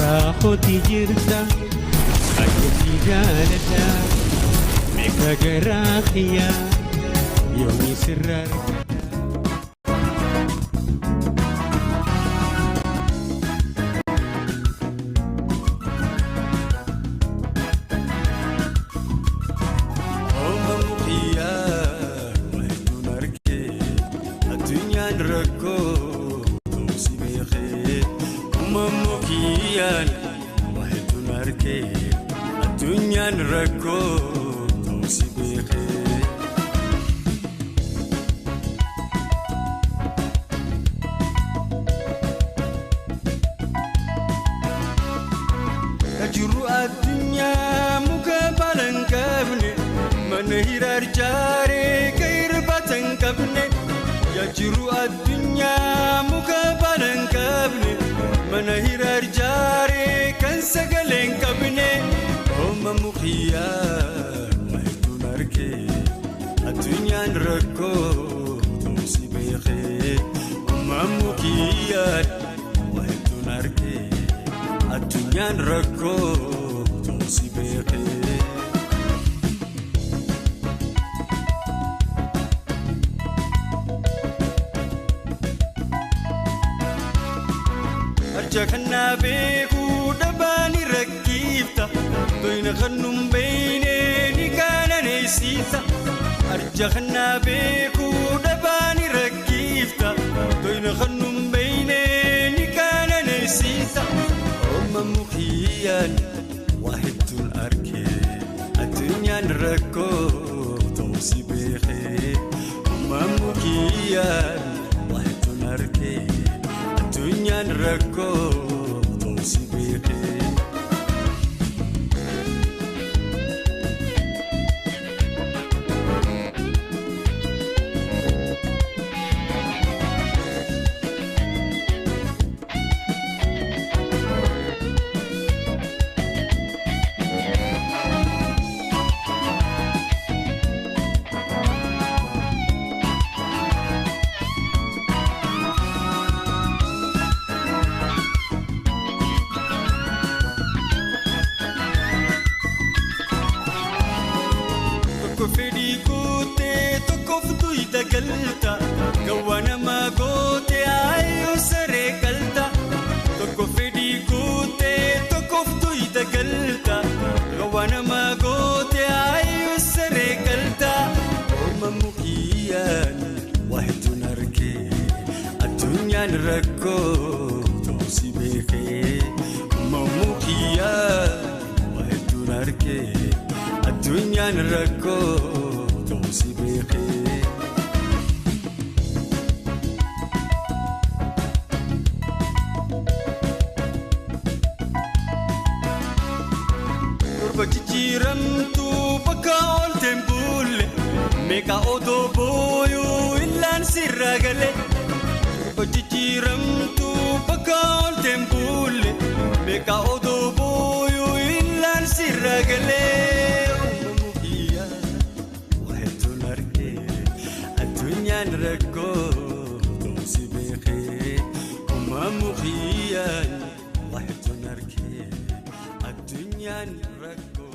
Garaa kootii jirta baay'ee jaaladha meeqa garaa kiyyaa yoomii sirra argata. Uumamu xiyyaar hedduun argee addunyaan rakkoo tumsi beekee. Uumamu kiyyaan hedduun argee addunyaan rakkoo tumsi beekee. Jiru addunyaa muka baala hin qabne mana hiraar jaaree kan irbaata hin qabne. Yaa jiru addunyaa muka baala hin qabne mana hiraar jaaree kan sagalee hin qabne. Uumamu xiyyaar hedduun argee addunyaan rakkoo tumsi beekee. Uumamu xiyyaar hedduun argee addunyaan rakkoo tumsi beekee. Arja kannaa beekuu dhabaani rakkiifta toyna kannun beeyne ni kaananeessiita. Arja kannaa beekuu dhabaani rakkiifta toyna kannun beeyne ni kaananeessiita. Uumamu kiyyaan waa hedduun arkee addunyaan rakkoo tumsi beekee. Uumamu kiyyaan waa hedduun arkee addunyaan rakkoo tumsi beekee. Tokko fedhii guutee tokkoof tuyda galta gawwa nama gootee ayyuu saree galta. Tokko fedhii guutee tokkoof tuyda galta gawwa nama gootee ayyuu saree galta. Uumamu kiyyaan waa hedduun argee addunyaan rakkoo tumsi beekee. Uumamu kiyyaan waa hedduun argee addunyaan rakkoo tumsi beekee. Durba jijjiiramtuu bakka oolteen bulle meeqa odoo booyuu illaan sirra gale. Durba jijjiiramtuu bakka oolteen bulle meeqa odoo booyuu illaan sirra gale. Uumamu kiyyaa waa hedduun argee addunyaan rakkoo tumsi beekee. Uumamu kiyyaan waa hedduun argee addunyaan rakkoo.